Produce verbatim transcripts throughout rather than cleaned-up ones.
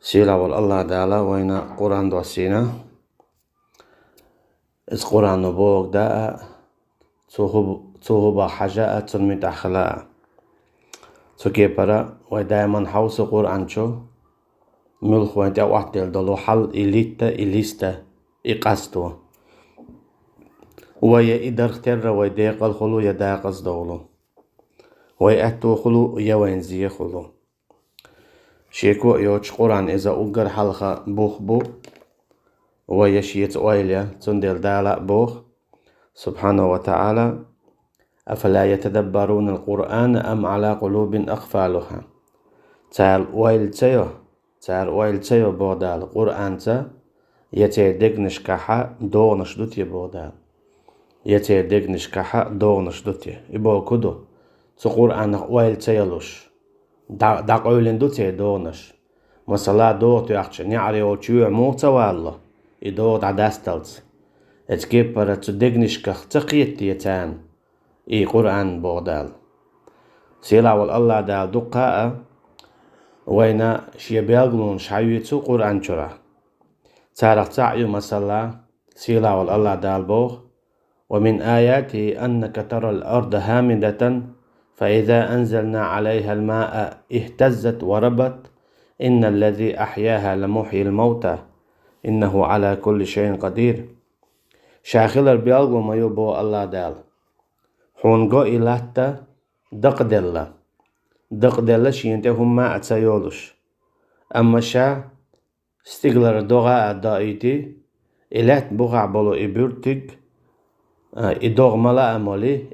Сийлахь волу АллахӀ Дала вайна Къуръан доссийна. Иза Къуръано бохург даа, цо хӀу-, цо хӀун боху хьажа а, цунна муьтӀахь хила а. Цу кепара вай даиман хьовсу Къуръан чу, муьлхха вайна тӀе Ӏоттаделла долу хьал, и литта, и листа, и къасто. Вай я и дарх терра вай декъал хуьлу, я декъаза довлу. Вай аьтто хуьлу, я вайна зен хуьлу. Шеко а йоцуш, Къуръан иза уггар хьалха бух бу, вай я шеца ойла я, цундела Дала а боху, субхьанаху ва таӀала: «Афала ятадаббарунал Къуръана ам Ӏала къулубин акъфалуха?» Цара ойла ца йо, цара ойла ца йо, боху Дала, Къуръанца, я церан дегнашкахьа догӀанаш ду те, боху Дала. Я церан дегнашкахьа догӀанаш ду те. И бохург хӀун ду? Цу Къуръанах ойла ца ялуш, дӀа-, дӀакъевлина ду церан догӀанаш. Масала, догӀа тоьхча, неӀаре йолчу чоьхьа муха ца валало, и догӀа дӀадасталц? Эцу кепара цу дегнашках ца кхетаде царна и Къуръан, боху Дала. Сийлахь волу АллахӀ Дала дуккха а вайна шен белгалонаш хьаоьцу Къуръан чуьра. Царах цхьаъ ю, масала, сийлахь волу АллахӀ Дала боху: «Ва мин аятихи аннака тарал арда хӀамидатан, фа иза анзална Ӏалайхал маа ихтаззат ва рабат, инналлази ахьяха ламухьйил маута, иннаху Ӏала кулли шайин къадир». Ша хилар белгало ма ю, боху АллахӀ Дала. Хьуна го и латта дакъаделла. Дакъаделла шена тӀе хӀумма а ца йолуш. Амма ша стигалара догӀа а даийти, и лаьтта бухахь болу и буьртиг, а, и догӀа ма лаа а моли,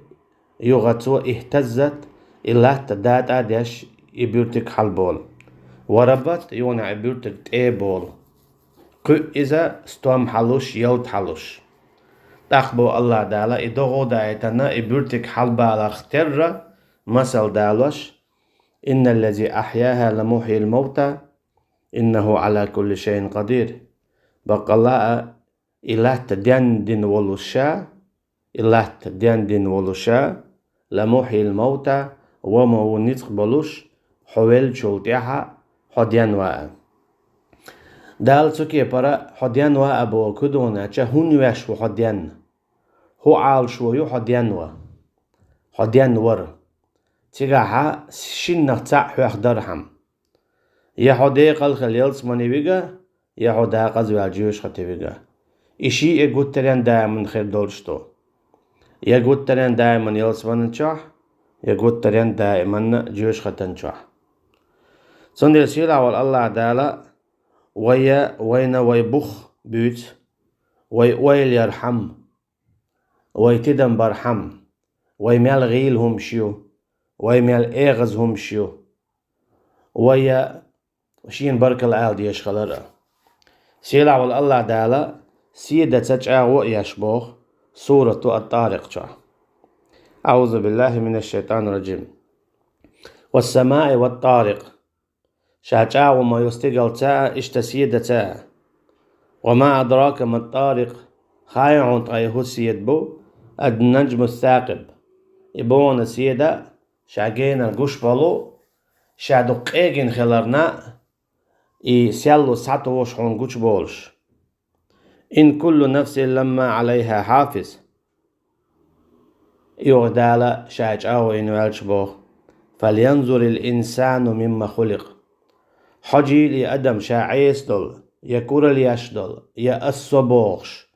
юха цо ихтаззат, и латта датӀа а деш, и буьртиг хьалаболу. Ва рабат, юханехь и буьртиг тӀе а болу. Кхуьу иза стом хьалуш, ялта хьалуш. ТӀаккха боху АллахӀ Дала, и догӀа а даийтина, и буьртиг хьалабаларх терра, масал далош: «Инналлази ахьяха ламухьйил маута, иннаху Ӏала кулли шайин къадир». Баккъалла а, и латта денна дина волу ша, и латта денна дина волу ша, ламухьйил маута, ва ма ву ницкъ болуш, хьо веллачул тӀаьхьа хьо денван. Дала цу кепара хьо денван бохург хӀун ду аьлча, хӀунда веш ву хьо денна? ХӀун Ӏалашо ю хьо денван? Хьо денвар. Цигахьа шиннах цхьаъ хьоьх дархьама. Я хьо декъал хилла ялсамане вига, я хьо декъаза ваьлла жоьжахате вига. И шиъ а гуттаренна даиман хир долуш ду. Я гуттаренна даиман ялсаманин чохь, я гуттаренна даиманна жоьжахатин чохь. Цундела сийлахь волу АллахӀ Дала вай я, вайна вай бух буьйцу, вай ойла ярхьама, вай тидам бархьама, вай мел гӀийла хӀумаш ю, вай мел эгӀаза хӀумаш ю, вай я шена баркалла ала дезаш хилар а. Сийлахь волу АллахӀ Дала седаца чӀагӀо а еш боху сурату ат-ТӀарикъ чохь. АӀузу биллахӀи минаш шайтӀанир ражим. Вас-самаи ват-ТӀарикъ. Ша чӀагӀо ма йо стигалца а, иштта седаца а. Ва ма адрака мат-ТӀарикъ. Хаьий хьуна ткъа и хӀун седа бу? Ан-наджмус-сакъиб. И боху седа, ша генара гуш болу, ша дукха къегина хиларна, и серло схьатухуш хьуна гучуболуш. Ин куллу нафсин ламма Ӏалайха хьафиз. Юха Дала ша чӀагӀо йина ваьлча боху: «Фалянзурил инсану мимма хуликъ». Хьожийла и адам ша Ӏеса долу, я куралла еш долу, я ас со бохуш,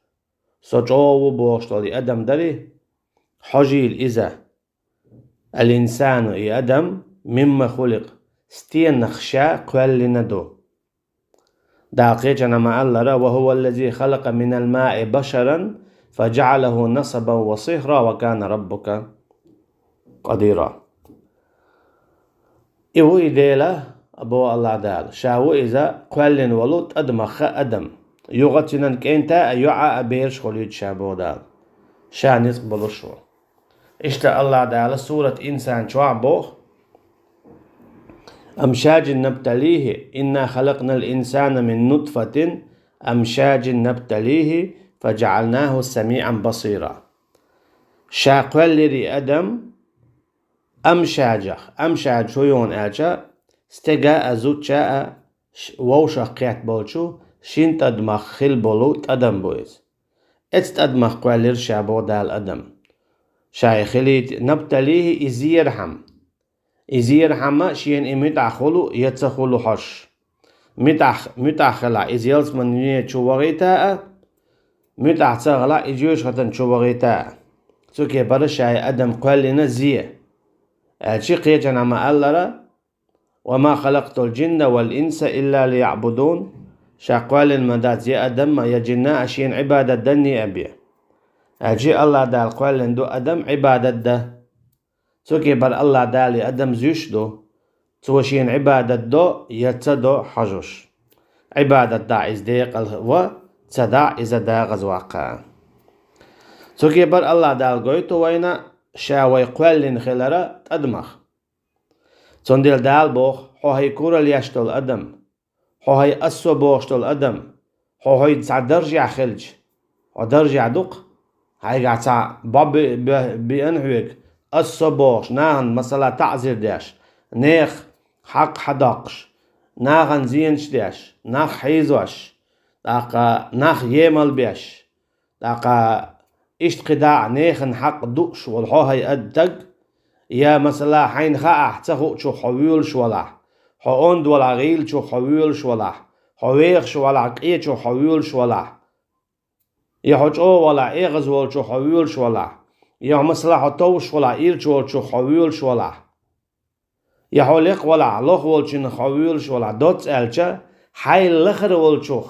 со чӀогӀа ву бохуш долу и адам дарий? Хьожийла иза. Ал-инсану, и адам, мимма хуликъ, стенах ша кхоьллина ду. Дала кхечанхьа ма-аллара: «Ва хӀува ллази халакъа минал маи башаран, фа жаӀалаху насабан ва сихра, ва кана раббука къадира». И ву и Дела, боху АллахӀ Дала. Ша ву иза кхоьллина волу тӀадамахха адам. Юха цуьнан кӀентан а, йоӀан а бераш хуьлуьйту ша, боху Дала. Ша ницкъ болуш ву. Иштта АллахӀ Дала сурат Инсан чохь боху: «Амшаджин набталихи, инна халакънал инсана мин нутфатин амшаджин набталихи, фаджаалнаху самиан басира». Ша кхоьллира и адам амшаджах, амшадж хӀун ю аьлча, стеган а, зудчун а ш-, вовшах кхетта болчу шин тӀадамах хила болу тӀадам бу иза. Эцу тӀадамах кхоьллира ша, боху Дала, адам. Ша и хилийта, набталихи, и зерхьама. И зерхьама шена и муьтӀахь хуьлу я ца хуьлу хьожуш. МуьтӀахь, муьтӀахь хилахь, иза ялсаманин дуьне чу вахийта а, муьтӀахь ца хилахь, и жоьжахатин чу вахийта а. Цу кепара ша и адам кхоьллина зе. Аьлча кхечанхьа ма-аллара: «Ва ма халакътул джинна вал инса илла лияъбудун». Ша кхоьллина ма дац я адам а, я джинна а шена Ӏибадат данне а бен. Аьлча АллахӀ Дала кхоьллина ду адам Ӏибадат дан. Цу кепара АллахӀ Дала и адам зуьйш ду, цо шена Ӏибадат до я ца до хьожуш. Ӏибадат дахь иза декъала ван, ца дахь иза декъаза ваккха. Цу кепара АллахӀ Дала гойту вайна ша вай кхоьллина хилар тӀадамах. Цундела Дала боху: «Хьо хӀай куралла еш долу адам, хьо хӀай ас-со бохуш долу адам, хьо хӀай цхьа даржехь хилча, хьо даржехь ду-кх, хьайгахь цхьа бӀо бе-, бе-, беана хьоьга, ас-со бохуш, нахана, масала, таӀзир деш, нехан хьакъ хьадоккхуш, нахана зенаш деш, нах хьийзош, тӀаккха нах емал беш». ТӀаккха иштта кхидӀа а нехан хьакъ дууш волу хьо хӀай адам, я, масала, хьайна хаахь ца хуучух хьо воьлуш валахь, хьо онда валахь гӀийлачух хьо воьлуш валахь, хьо вехаш валахь къечух хьо воьлуш валахь, я хьо чӀогӀа валахь эгӀаз волчух хьо воьлуш валахь, я хьо, масала, хьо товш валахь ирча волчух хьо воьлуш валахь, я хьо лекха валахь лоха волчуьнах хьо воьлуш валахь, доцца аьлча, хьайн лахара волчух,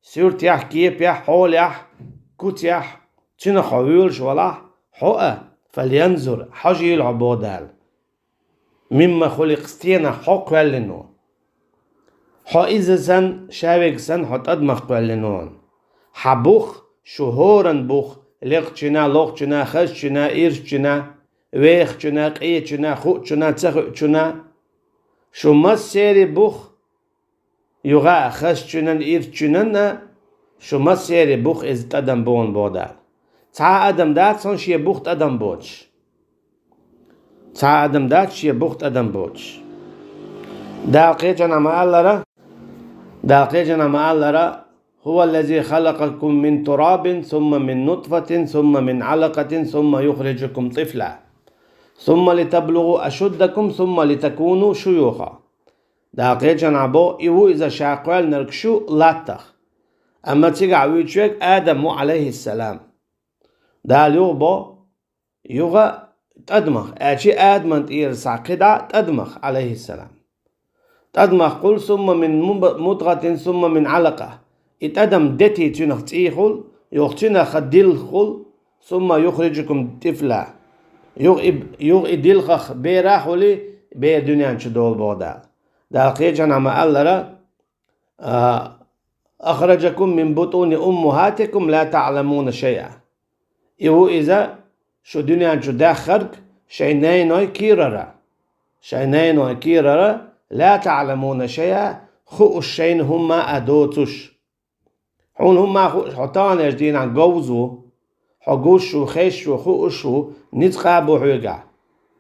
суьртехь, кепехь, хьолехь, куцехь, цуьнах хьо воьлуш валахь, хьо а, фалянзур, хьожийла хьо, боху Дала. Мимма хуликъ, стенах хьо кхоьллина ву. Хьо иза санна, ша верг санна, хьо тӀадамах кхоьллина ву. Хьан бух, шу хӀоранна бух, лекхачуьнан, лохачуьнан, хазачуьнан, ирчачуьнан, вехачуьнан, къечуьнан, хуучуьнан, ца хуучуьнан, шу массеран бух, юха а хазачуьнан, ирчачуьнан а, шу массеран бух иза тӀадам бу, боху Дала. Цхьа а адам дац хьуна шен бух тӀадам боцуш. Цхьа а адам дац шен бух тӀадам боцуш. Дала кхечанхьа ма-аллара, Дала кхечанхьа ма-аллара: «Хува ллази халакъакум мин турабин, сумма мин нутфатин, сумма мин Ӏалакъатин, сумма юхриджукум тӀифла, сумма литаблугӀу ашуддакум, сумма литакуну шуюха». Дала кхечанхьа боху: «И ву иза ша кхоьллинарг шу латтах». Амма цигахь вуьйцуш верг Адам ву, Ӏалайхиссалам. Дала юха бо, юха тӀадамах, аьлча Адаман тӀера схьа кхидӀа тӀадамах, Ӏалайхиссалам. ТӀадамах кхуллу, сумма мин муб-, мудгъатин, сумма мин Ӏалакъа. И тӀадам дети цуьнах цӀий хуьлу, юха цуьнах дилха хуьлу, сумма юхриджукум тӀифла. Юха и, юха и дилхах бер а хуьлий, бер дуьнен чу долу, боху Дала. Дала кхечанхьа ма-аллара: «А, ахраджакум мин бутуни уммахатикум ла таъламуна шайъа». И ву иза шу дуьнен чу даьхнарг шайн нанойн кийрара. Шайн нанойн кийрара, ла таъламуна шайъа, хууш шайна хӀумма а доцуш. Хьуна хӀумма а хууш, хьо таханлерчу дийнахь говза ву, хьо гуш ву, хезаш ву, хууш ву, ницкъ а бу хьоьгахь.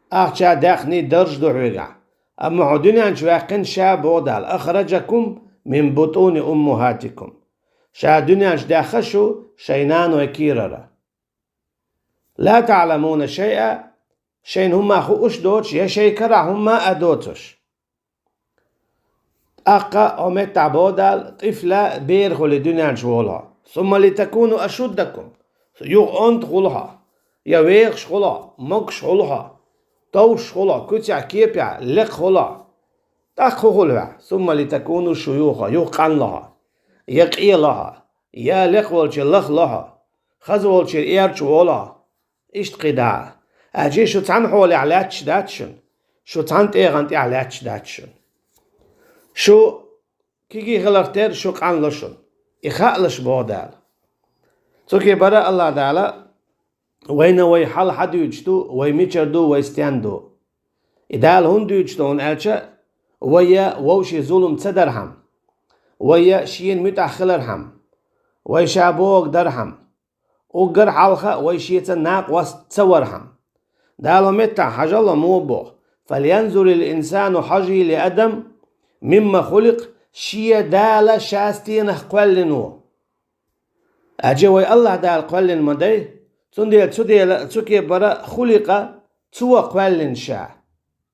Ахча а даьхний, дарж а ду хьоьгахь. Амма хьо дуьнен чу ваьккхина ша, боху Дала: «Ахраджакум мин бутуни уммахатикум». Ша дуьнен чу даьхна шу шайн нанойн кийрара. Ла таъламуна шайъа, шайна хӀумма а хууш доцуш, я шайн карахь хӀумма а доцуш. ТӀаккха хьо меттахь, боху Дала, тӀифла, бер хуьлий дуьнен чу волу хьо. Сумма литакуну ашуддакум. Юха онда хуьлу хьо, я вехаш хуьлу хьо, могуш хуьлу хьо, товш хуьлу хьо, куьцехь, кепехь лекха хуьлу хьо. ТӀаккха хӀун хуьлу хьан? Сумма литакуну шуюха, юха къанло хьо, я къело хьо, я лекха волчу лахло хьо, хаза волчуьра эрча волу хьо. Иштта кхидӀа а. Аьлча шу цхьана хьолехь лаьтташ дац шуна, шу цхьана тӀегӀан тӀехь лаьтташ дац шуна. Шу кегий хиларх терра шу къанло шуна. И хаалаш, боху Дала. Цу кепара АллахӀ Дала вайна вай хьал хьан дуьйцуш ду, вай мичара ду, вай стенна ду. И Дала хӀунда дуьйцуш ду хьуна аьлча, вай я вовшийн зулам ца дархьама, вай я шена муьтӀахь хилархьама, вай ша бохург дархьама, уггар хьалха вай шеца накъост ца вархьама. Дала меттахь хьажал а муха боху: «Фалянзурил инсану», хьожийла адам, «мимма хуликъ», шен Дала ша стенах кхоьллина ву. Аьлча вай Аллах Дала кхоьллина ма дай, цундела цу дела, цу кепара хуликъа, цо кхоьллина ша.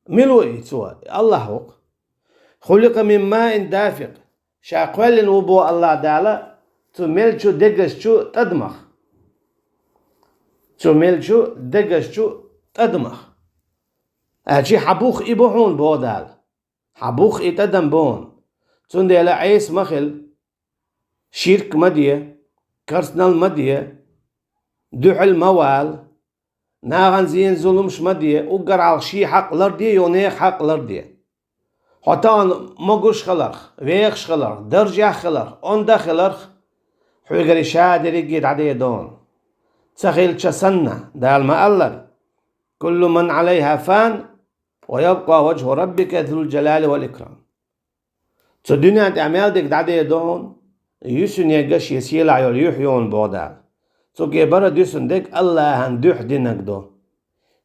Мила ву и цо? Аллах ву-кх. Хуликъа мин маин дафикъ. Ша кхоьллина ву боху Аллах Дала цу мелчу дегашчу тӀадамах. Цу мелчу дегашчу тӀадамах. Аьлча хьан бух и бу хьуна боху Дала. Хьан бух и тӀадам бу хьуна. Цундела Ӏеса ма хила, ширк ма де, керстанал ма де, дуьхьал ма вала, нахана зен зуламаш ма де, уггар хьалха шен хьакъ ларде, йо нехан хьакъ ларде. Хьо тахана могуш хиларх, вехаш хиларх, даржехь хиларх, онда хиларх, хьоьгара ша дерриге дӀадер ду хьуна. Ца хилча санна, Дала ма-аллара: «Куллу ман Ӏалайха фан, ва ябкъа ваджху раббика зул джалали вал икрам». Цу дуьнен тӀехь мел дерг дӀадер ду хьуна, юьсинарг шен сийлахь йолу юьхь ю хьуна боху Дала. Цу кепара дуьсина дерг Аллахьан дуьхьа динарг ду.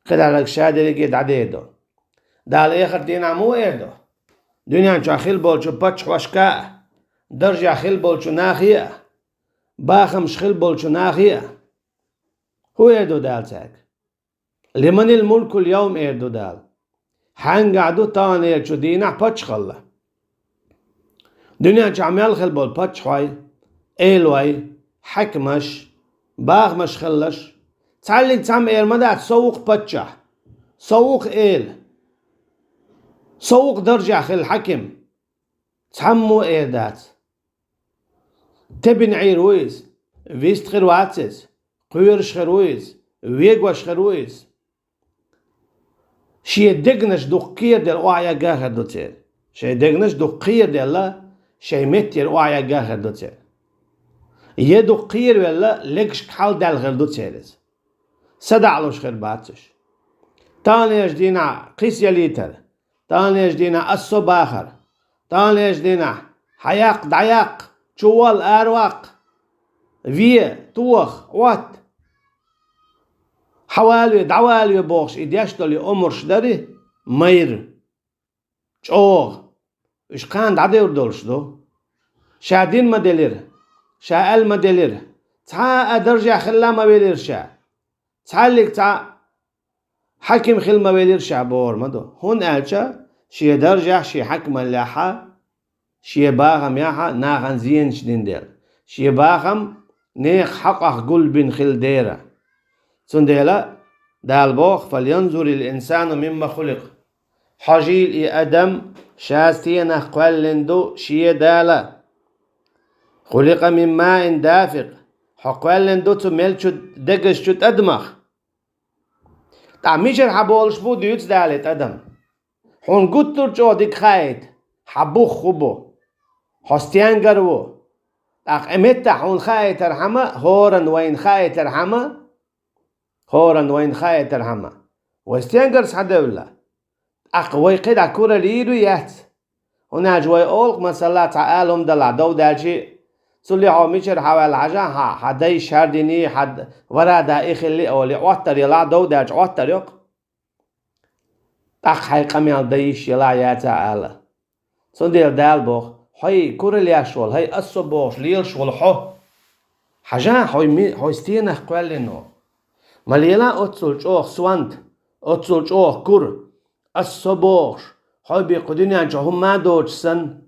КхидӀа дерг ша дерриге дӀадер ду. Дала эхарт дийнахь муха эр ду? Дуьнен чохь хилла болчу паччахьошка а, даржехь хилла болчу нахе а, бахамаш хилла болчу нахе а. ХӀун эр ду Дала цаьрга? «Лиманил мулкул йовм», эр ду Дала. Хьаьнгахь ду таханлерчу дийнахь паччахьалла? Дуьнен чохь мел хилла болу паччахьой, элой, хьаькамаш, бахамаш хилларш, цхьаьллиг цхьамма эр ма дац: «Со ву-кх паччахь, со ву-кх эла, со ву-кх даржехь хилла хьаькам». Цхьаммо эр дац. Тебина Ӏийр ву иза, вист хир вац иза, кхоьруш хир ву иза, вегош хир ву иза. Шен дегнаш дукха кхераделла охьаэгга хир ду церан. Шайн дегнаш дукха кхераделла, шайн меттера охьаэгга хир ду церан. Я дукха кхеравелла, легашка хьалдаьлла хир ду церан иза. СадаӀалуш хир бац уьш. Таханлерчу дийнахь кхин ялийтар, таханлерчу дийнахь ас со бахар, таханлерчу дийнахь хьаяккха, дӀаяккха, чуволла, араваккха, ве, тоха, Ӏотта, хьавалаве, дӀавалаве бохуш и деш долу омраш дарий майра, чӀогӀа. Уьш кхана дӀадевр долуш ду. Ша дина ма делира, ша аьлла ма делира, цхьа а даржехь хилла ма велира ша. Цхьаьллиг цхьа хьаькам хила ма велира ша бохур ма ду. ХӀунда аьлча шен даржехь, шен хьаькамаллехьа, шен бахамехьа нахана зенаш дина дела, шен бахам нехан хьакъах гулбина хила дера. Цундела Дала боху: «Фалянзурил инсану мимма хуликъ». Хьожийла и адам ша стенах кхоьллина ду шен Дала. «Хуликъа мин маин дафикъ». Хьо кхоьллина ду цу мелчу дегашчу тӀадамах. ТӀаккха мичара хьан болуш бу дуьйцу Дала и тӀадам? Хьуна гуттар а чӀогӀа дика хаийта, хьан бух хӀун бу, хьо стенгара ву. ТӀаккха и меттахь хьуна хаийтархьама, хӀоранна вайна хаийтархьама, хӀоранна вайна хаийтархьама, вай стенгара схьадевлла? ТӀаккха вай кхидӀа куралла йийр ю, яц? ХӀунда аьлча вай олу-кх, масала, цхьа ала хӀума далахь дов даьлчи, цул а хьо мичара хьан ваьлла хьажахь, хьан, хьан дайша хӀара диний, хьан д-, вара да и хилли олий, Ӏоттар ялахь, дов даьлча Ӏоттар йо-кх. ТӀаккха хьайн къамел дан йиш ялахь, яцахь ала. Цундела Дала боху: «Хьой куралла еш волу, хьой ас со бохуш лелаш волу хьо, хьажахь, хьой ми-, хьой стенах кхоьллина ву. Ма лела оццул чӀогӀа сонта, оццул чӀогӀа кура, ас со бохуш, хьой бен кху дуьнен чу хӀумма а доцуш санна,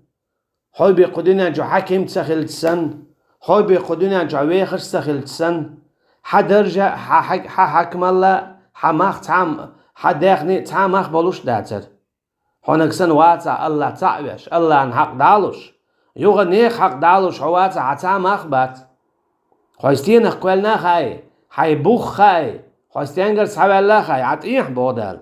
хьой бен кху дуьнен чу хьаькам ца хилча санна, хьой бен кху дуьнен чу вехаш ца хилча санна, хьан даржа, хьан хьаьк-, хьан хьаькамалла, хьан мах цхьа а, хьан даьхни цхьа а мах болуш а дацара. Хьо нагахь санна вацахь, Аллах цхьаъ веш, Аллахьан хьакъ дӀалуш, юха нехан хьакъ дӀалуш хьо вацахь, хьан цхьа а мах бац. Хьой стенах кхоьллина а хаьий, хьайн бух а хаьий, хьо стенгара схьаваьлла а хаьий, хьан тӀехьа боху Дала».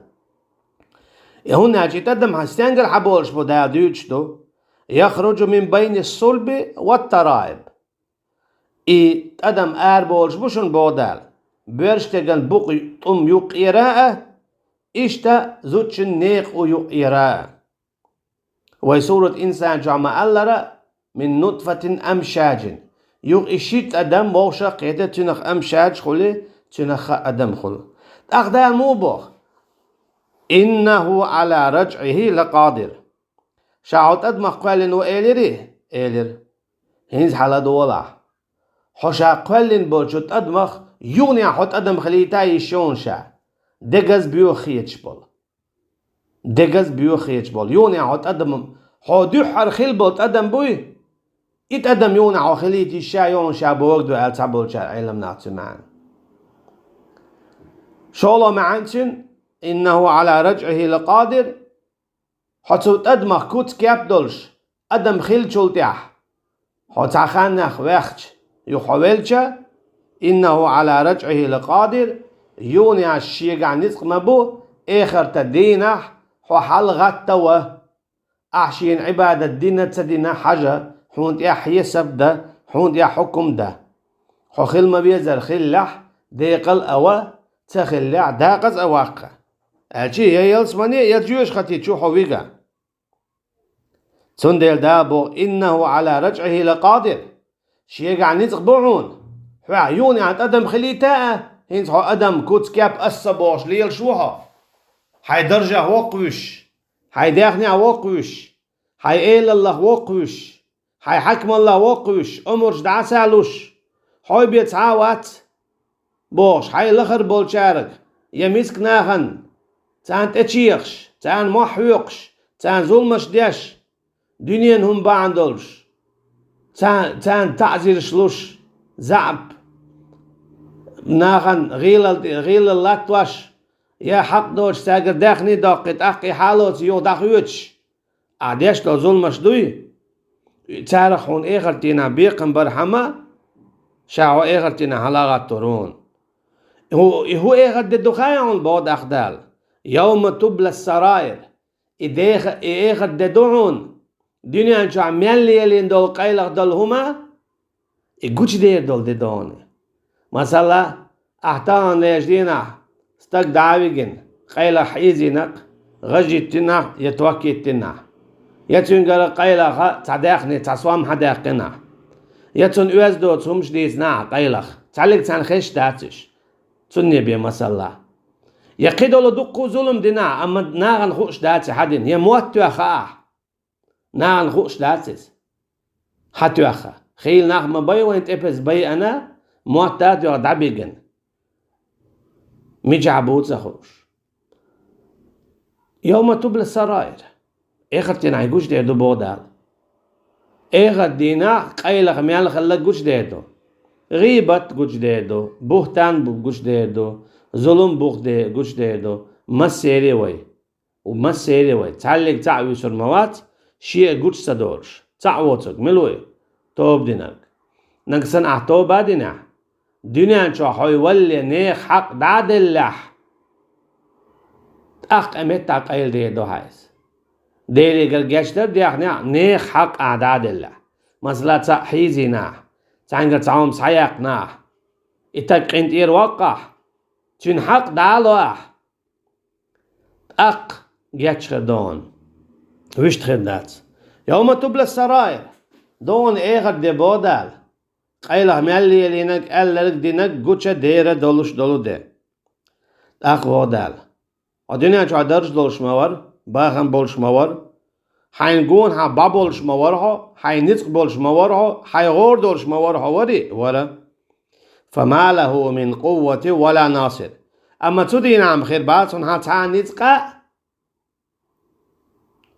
И хӀунда аьлча и тӀадам хьан стенгара хьан болуш бу Дала дуьйцуш ду: «Яхруджу мин байни сулби ва тараиб». И тӀадам араболуш бу шуна боху Дала, боьрша стеган букъ тӀум юккъера а, иштта зудчун некъа у юккъера а. Вай сурат Инсан чохь ма-аллара: «Мин нутфатин амшаджин». Юха и ши тӀадам вовшах а кхета, цуьнах амшадж хуьлу, цуьнах адам хуьлу. ТӀаккха Дала муха боху: «Иннаху ала раджӀихи лакъадир». ша хьо тӀадамах кхоьллина ву элирий? Элира. ХӀинца хьаладогӀалахь. Хьо ша кхоьллина болчу тӀадамах юханехьа хьо тӀадам хилийта йиш йону ша. Дегаза боьха хеташ болу. Дегаза боьха хеташ болу. Юханехьа хьо тӀадам, хьо дуьххьара хила болу тӀадам буй? И тӀадам юханехьа хьо хилийта йиш ша йону ша богу ду аьлла цхьаболчара Ӏеламнаха цу маьӀна. ШолгӀа маьӀна цуьнан: «Иннаху Ӏала раджӀихи лакъадир». Хьо цу тӀадамах куц кеп долуш, адам хиллачул тӀаьхьа, хьо цхьа ханнах ваьхча, юха хьо велча, «Иннаху Ӏала раджӀихи лакъадир», юханехьа шегахь ницкъ ма бу, эхарта дийнахь хьо хьалагӀатта ван. Ахь шена Ӏибадат дина а ца дина а хьажа, хьуна тӀехь хьесап дан, хьуна тӀехь хьукум дан. Хьо хила ма-везара хиллехь, декъал а ван, ца хиллехь, дакъаза а ваккха. Аьлча я ялсамане, я жоьжахати чу хьо вига. Цундела Дала боху: «Иннаху Ӏала раджӀихи лакъадир». Шегахь ницкъ бу хьуна. Хьоьгахь юханехьа тӀадам хилийта а, хӀинца хьо адам куц кеп ас ца бохуш лелаш ву хьо. Хьайн даржех воккхавуьш, хьайн даьхнех воккхавуьш, хьайн элаллах воккхавуьш, хьайн хьаькамаллах воккхавуьш, омраш дӀаса а луш, хьо бен цхьа а вац бохуш, хьайн лахара болчаьрга, я миска нахана, царна тӀечехаш, царна мохь хьоькхуш, царна зуламаш деш, дуьненан хӀума бахьана долуш, царна, царна таӀзираш луш, заьӀап, нахана гӀийлалла, гӀийлалла латтош, я хьакъ доцуш цаьргара даьхни доккхий, тӀаккха и хьалоца юха дӀахоьцуш, ахь деш долу зуламаш дуй? Царах хьуна эхарт дийнахь бекхам бархьама, ша хьо эхарт дийнахь хьалагӀаттор ву хьуна. И хӀу, и хӀу эхарт де ду хаьий хьуна, боху тӀаккха Дала? «Йовма тубла сараир». И деха, и эхарт де ду хьуна, дуьнен чохь мел лелийна долу къайлаха долу хӀума, и гучудер долу де ду хьуна. Масала, ахь тахана лежа дийнахь, стаг дӀа а вигина, къайлаха хьийзийнахь, гӀаж йиттинахь я ток йиттинахь, я цуьнгара къайлаха цхьа даьхни, цхьа сом хьадаьккхинахь, я цунна оьзда доцу хӀумаш дийцинахь къайлаха, цхьаьллиг царна хезаш дац уьш, цунна бен масала. Я кхидолу дуккха а зулам динахь, амма нахана хууш дац и хьан дина, я мотт тоьхна ахь. Нахана хууш дац иза. Хьан тоьхна? Хийла нах ма бай вайн тӀепаза байъина, мотт а тоьхна дӀабигина. Мичахь бу ца хууш. Йовма тубла сараир. Эхарт дийнахь гучудер ду, боху Дала. Эхарт дийнахь къайлаха мел хилла гучудер ду. ГӀийбат гучудер ду, бухӀтан бу гучудер ду, зулам бухде гучудер ду, массерий вай. У массерий вай, цхьаьллиг цхьаъ вуьсур ма вац, шен а гучу ца долуш, цхьаъ воцург мила ву? Тоба динарг. Нагахь санна ахь тоба а динехь, дуьнен чохь хьо валале нехан хьакъ дӀа а деллехь, тӀаккха меттахь къайладер ду хьан иза. Делегара гечдар а дехнехь, нехан хьакъ ахь дӀа а деллехь. Масала, цхьаъ хьийзийнахь, цхьаьнгара цхьа хӀума схьаяьккхинехь, и стаг къинтӀера воккхахь, цуьнан хьакъ дӀа а ло ахь, тӀаккха гечхир ду хьуна. Вуьшта хир дац. Йовма тубла сараир. Ду хьуна эхарт де, боху Дала. Къайлаха мел лелийнарг, аьлларг, динарг гучудер долуш долу де. ТӀаккха, боху Дала, хьо дуьнен чохь дарж долуш ма вара, бахам болуш ма вара, хьайна гонахьа бӀо болуш ма вара хьо, хьайн ницкъ болуш ма вара хьо, хьайн гӀора долуш ма вара хьо, варий? Вара. «Фама лаху мин къувватин ва ла насир». Амма цу дийнахь-м хир бац хьуна хьан цхьа а ницкъ а.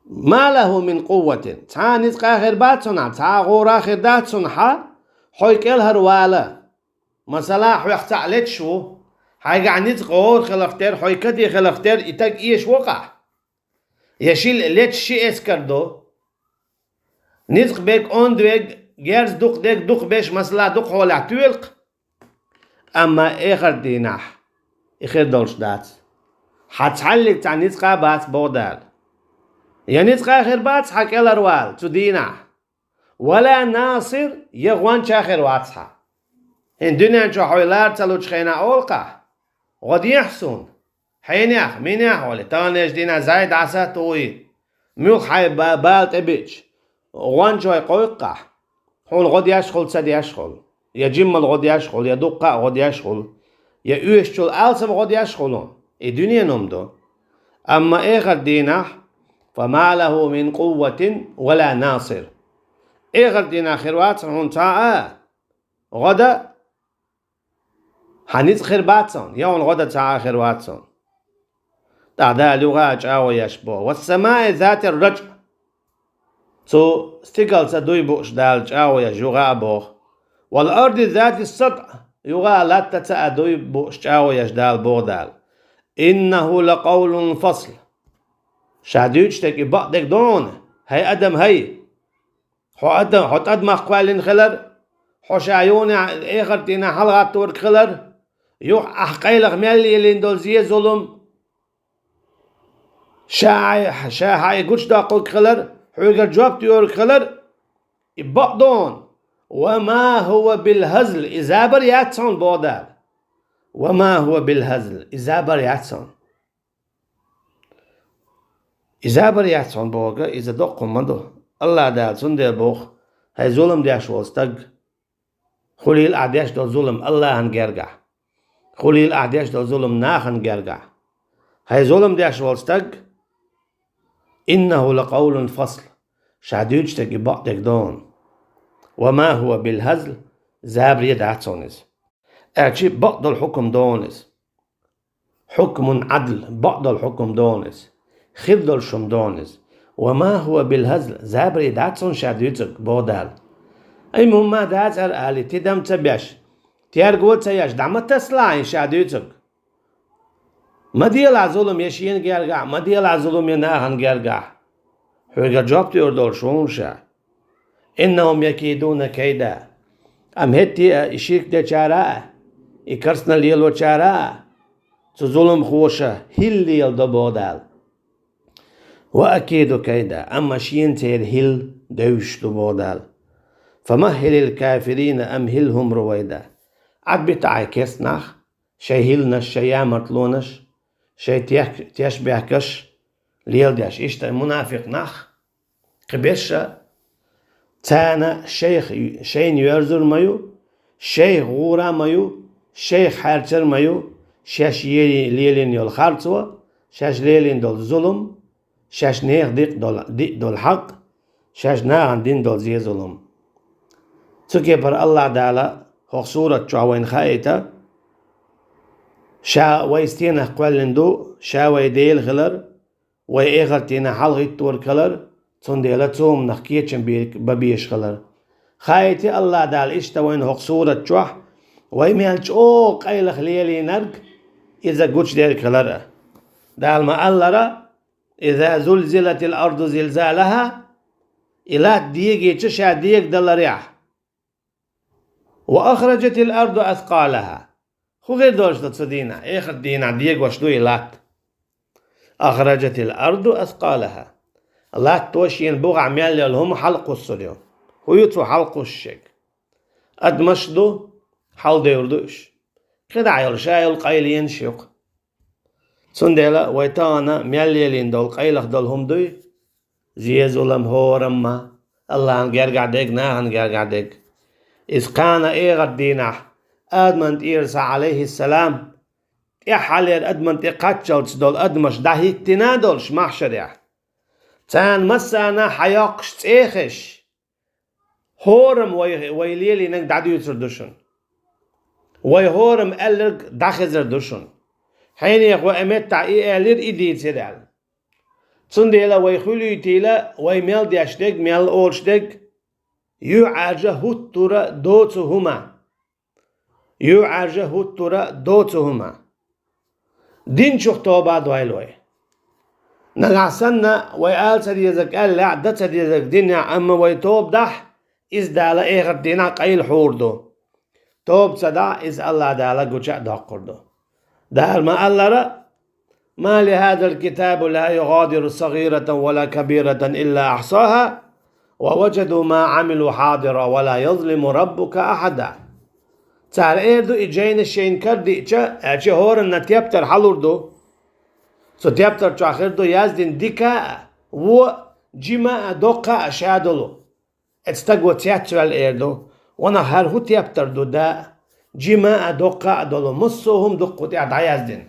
«Ма лаху мин къувватин». Цхьа а ницкъ а хир бац хьуна, цхьа а гӀора а хир дац хьуна хьан, хьо кӀелхьарвала. Масала, хьох цхьаъ леташ ву, хьайгахь ницкъ, гӀора хиларх тера, хьо каде хиларх тера, и стаг эшавоккху ахь. Я шиъ леташ ши эскар ду. Ницкъ берг, онда верг, герз дукха дерг, дукха берш, масала, дукха хьолехь тоьлу-кх. Амма эхарт дийнахь и хир долуш дац. Хьан цхьаьллиг цхьа ницкъ а бац, боху Дала. Я ницкъ а хир бац хьан кӀелхьарвала цу дийнахь. «Ва ла насир», я гӀонча а хир вац хьан. ХӀинца дуьнен чохь хьо лара ца лучу хенахь олу-кх ахь: «ГӀо дехьа суна». Хьенех, минех олий, таханлерчу дийнахь зӀе дӀасатуй, муьлхха хьайн ба-, бала тӀебиъча, гӀончой кхойкху ахь. Хьуна гӀо деш хуьлу, ца деш хуьлу, я жиммал гӀо деш хуьлу, я дуккха а гӀо деш хуьлу, я оьшучул алсам гӀо деш хуьлу, и дуьненан хӀума ду. Амма эхарт дийнахь فما له من قوة ولا ناصر. Эхарт дийнахь хир вац хьуна цхьа а гӀо дан, хьан ницкъ хир бац хьуна, я хьуна гӀо дан цхьа а хир вац хьуна. ТӀаккха Дала юха а чӀагӀо еш боху: والسماء ذات الرجع. Цу стигалца дуй бууш Дала чӀагӀо еш юха а боху: والأرض ذات الصدع. Юха а латтаца а дуй бууш чӀагӀо еш Дала боху Дала: إنه لقول فصل. Ша дуьйцуш дерг и бакъдерг ду хьуна, хӀай адам, хӀай! Хьо адам, хьо тӀадамах кхоьллина хилар, хьо ша юха а эхарт дийнахь хьалагӀаттор хилар, юха ахь къайлаха мел лелийна долу зе-зулам, ша хьайн, ша хьайн гучудоккхург хилар, хьоьгара жоп доьрург хилар, и бакъ ду хьуна. وما هو بالهزل, и забар яц хьуна боху Дала. وما هو بالهزل, и забар яц хьуна. И забар яц хьуна бохург, иза доккха хӀума ма ду. АллахӀ Дала цундела боху: хӀай зулам деш волу стаг, хуьлийла ахь деш долу зулам АллахӀан гергахь. Хуьлийла ахь деш долу зулам нахана гергахь. ХӀай зулам деш волу стаг, إنه لقول فصل, ша дуьйцуш дерг и бакъдерг ду хьуна. وما هو بالهزل, забаре дац хьуна иза. Аьлча бакъдолу хьукам ду хьуна иза. حكم عدل, бакъдолу хьукам ду хьуна иза. Хир долуш хӀума ду хьуна иза. وما هو بالهزل, забаре дац хьуна ша дуьйцург, боху Дала. Ай, хӀумма дацара али, тидам ца беш, терго ца еш, дӀа ма тасалахь хьуна ша дуьйцург. Ма делахь зулам я шена гергахь, ма делахь зулам я нахана гергахь. Хьоьгара жоп доьр долуш ву хьуна ша. إنهم يكيدون كيدا. Амма хӀетте а и ширк дечара а, и керстанал лелочара а, цу зуламхоша хӀилла леладо боху Дала. وأكيد كيدا, амма шена церан хӀилла девзаш ду боху Дала. فمهل الكافرين أمهلهم رويدا. Ӏадбита ахь керстанах, шайн хӀилланаш, шайн ямартлонаш, шайн тех-, тешнабехкаш леладеш. Иштта мунафикъ нах, кхин берш а, царна шайх, шайна йоьрзур ма ю, шайх гӀура а ма ю, шайх хьаьрчар а ма ю, шаьш е-, лелийна йолу харцо, шаьш лелийна долу зулам, шаьш нехан дикъ долу, диъ долу хьакъ, шаьш нахана дина долу зе-зулам. Цу кепара АллахӀ Дала хӀокху сурат чохь вайна хаийта, ша вай стенах кхоьллина ду, ша вай Дела хилар, вай эхарт дийнахь хьалагӀиттор хилар, цундела цу хӀуманах кечам бе-, бан безаш хилар. Хаийти АллахӀ Дала иштта вайна хӀокху сурат чохь, вай мел чӀогӀа къайлаха лелийнарг, иза гучудерг хилар а. Дала ма-аллара: إذا زلزلت الأرض زلزالها, и латта дегийча ша дегадаларехь. وأخرجت الأرض أثقالها. ХӀун хир долуш ду цу дийнахь? Эхарт дийнахь дегош ду и латта. أخرجت الأرض أثقالها. Латто шена бухахь мел йолу хӀума хьалакхуссур ю. ХӀун ю цо хьалакхуссуш ерг? Адамаш ду, хьаладевр ду уьш. КхидӀа йолу ша йолу къайленаш ю-кх. Цундела вай тахана мел лелийна долу къайлаха долу хӀума дуй? Зе-зулам, хӀораммо, АллахӀан гергахь дерг, нахана гергахь дерг. Иза кхана эхарт дийнахь, Адаман тӀера са, Ӏалайхиссалам, тӀаьххьалера адаман тӀе кхаччалц долу адамаш дӀахӀиттина а долуш махьшарехь, царна массарна хьайоккхуш цӀе а хезаш, хӀорам вай, вай лелийнарг дӀадуьйцур ду шуна. Вай хӀорам аьлларг дӀахезар ду шуна. Хьенех вай и меттахь и аьллера, и дийцира аьлла. Цундела вай хуьлуьйтийла, вай мел деш дерг, мел олуш дерг, юьхьӀаьржа хӀуттура доцу хӀума. ЮьхьӀаьржа хӀуттура доцу хӀума. Динчух тоба дойла вай. Нагахь санна вай ала ца дезарг аьллехь, дан ца дезарг динехь, амма вай тоба дахь, иза Дала эхарт дийнахь къайлахьур ду. Тоба ца дахь, иза АллахӀ Дала гуча а доккхур ду. Дала ма-аллара: ما لهذا الكتاب لا يغادر صغيرة ولا كبيرة إلا أحصاها ووجدوا ما عملوا حاضرا ولا يظلم ربك أحدا. Цара эр ду, и жайнаш шайна кара диъча, аьлча хӀоранна тептар хьалур ду. Цу тептар чохь хир ду яздина дика а, вон а, жима а, доккха а ша долу. Эцу стаго цецваьлла эр ду: ванах, хӀара хӀун тептар ду, Да? Жима а, доккха а долу массо а хӀума ду-кх кху тӀехь дӀаяздина.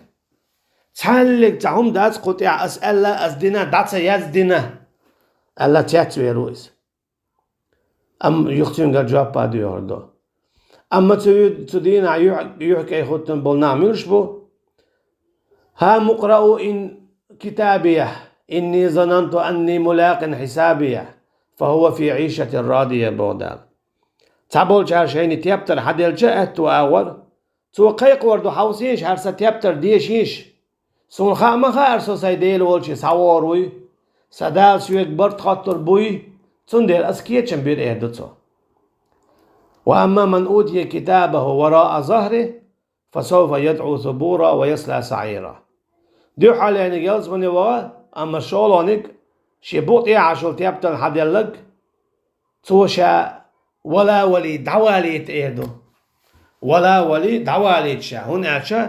Цхьаллиг цхьа хӀума дац кху тӀехь ас аьлла, ас дина, дӀа ца яздина, аьлла, цецвер ву иза. Амма юха цуьнгара жоп а доьхур ду. Амма цу, цу дийнахь юьхь-, юьхькӀай хӀуттун болу нах муьлш бу? «هاؤم اقرءوا إن كتابيه إني ظننت أني ملاق حسابيه فهو في عيشة راضية», боху Дала. Цхьаболчара шайна тептар хьаделча аьтту агӀор, цо кхайкхор ду: «Хьовсийша, хӀара сан тептар дешийша. Суна хаа ма хаара, со сайн Дела волчу схьавогӀур вуй, сан Дала соьга барт хоттур буй, цундела ас кечам бира», — эр ду цо. «وأما من أوتي كتابه وراء ظهره فسوف يدعو ثبورا ويصلى سعيرا». Дуьххьарлерниг ялсамане ваха, амма шолгӀаниг шен букъ тӀехьа шул тептан хьаделларг, цо ша вала валий, дӀавалийта эр ду. Вала валий, дӀавалийта ша, хӀунда аьлча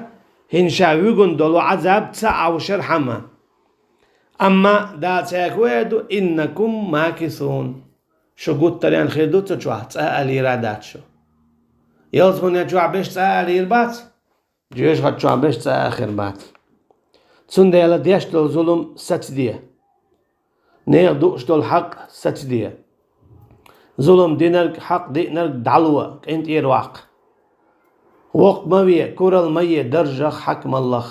хӀинца ша вуьгун долу Ӏазаб ца Ӏовшархьама. Амма Дала цаьрга хӀун эр ду: «إنكم ماكثون». Шу гуттаренна хир ду цу чохь, цкъа а лийр дац шу. Ялсамане чохь берш цкъа а лийр бац, жоьжахати чохь берш цкъа а хир бац. Цундела деш долу зулам сацаде. Нехан дууш долу хьакъ сацаде. Зулам динарг, хьакъ диънарг дӀало, къинтӀера ваккха. Воккха ма ве, куралла ма е даржах, хьаькамаллах.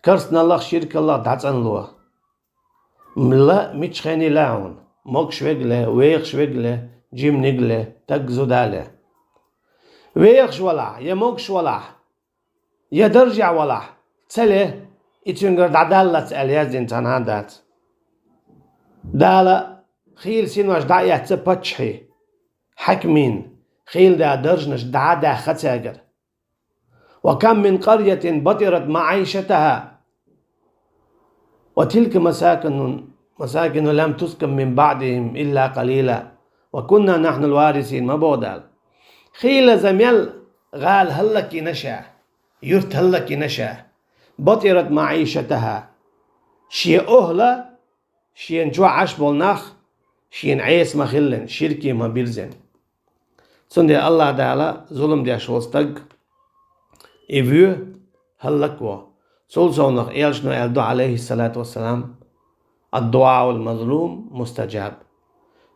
Карсаналлах, ширкаллах дӀацӀанло. Ла мичхьенний лаьа хьуна, могуш верг ле, вехаш верг ле, жиманиг ле, таг, зуда ле. Вехаш валахь, я могуш валахь, я даржехь валахь, ца ле, и цуьнгара дӀадаллалц аьлла яздина цхьанхьа а дац. Дала хийла синош дӀа а эцна паччахьийн, хьаькамийн, хийла да даржанаш дӀа а даьхна цаьргара. «وكم من قرية بطرت معيشتها وتلك مساكن، مساكن لم تسكن من بعدهم إلا قليلا وكنا نحن الوارثين», ма боху Дала. Хийлаза мел гӀала хӀаллакйина ша, юрт хӀаллакйина ша. «بطرت معيشتها». Шен охӀла, шена чохь Ӏаш болу нах, шена Ӏеса ма-хиллина, ширке ма-бирзина. Цундела АллахӀ Дала зулам деш волу стаг, и воь, хӀаллакво. Цул совнаха элчано аьлла ду, Ӏалайхиссалату вассалам: «الدعاء المظلوم مستجاب».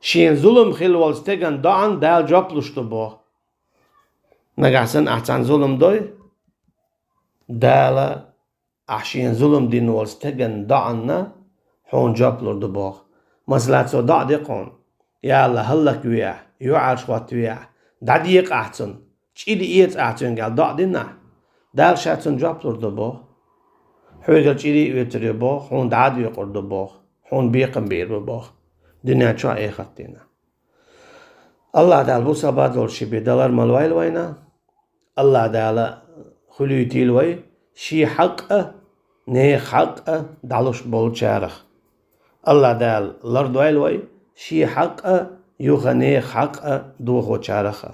Шена зулам хилла волу стеган доӀан Дала жоп луш ду боху. Нагахь санна ахь цхьанна зулам дой, Дала ахь шена зулам дина волу стеган доӀанна хьуна жоп лур ду боху. Масала, цо доӀа дина хьуна: «Я АллахӀ, хӀаллакве ахь, юьхьӀаьржа хӀоттаве ахь, дӀадекъа ахь цунна, чӀир эца ахь цуьнга», — аьлла доӀа дина ахь, Дала ша цунна жоп лур ду боху. Хьоьгара чӀир а оьцур ю боху, хьуна дӀа а доькъур ду боху, хьуна бекхам бийр бу боху. Дуьнен чохь а, эхартахь а. АллахӀ Дала бусалба долуш шен бен далар ма лойла вайна. АллахӀ Дала хуьлуьйтийла вай шен хьакъ а, нехан хьакъ а дӀалуш болчарах. АллахӀ Дала лардойла вай шен хьакъ а, юха нехан хьакъ а дохочарах а.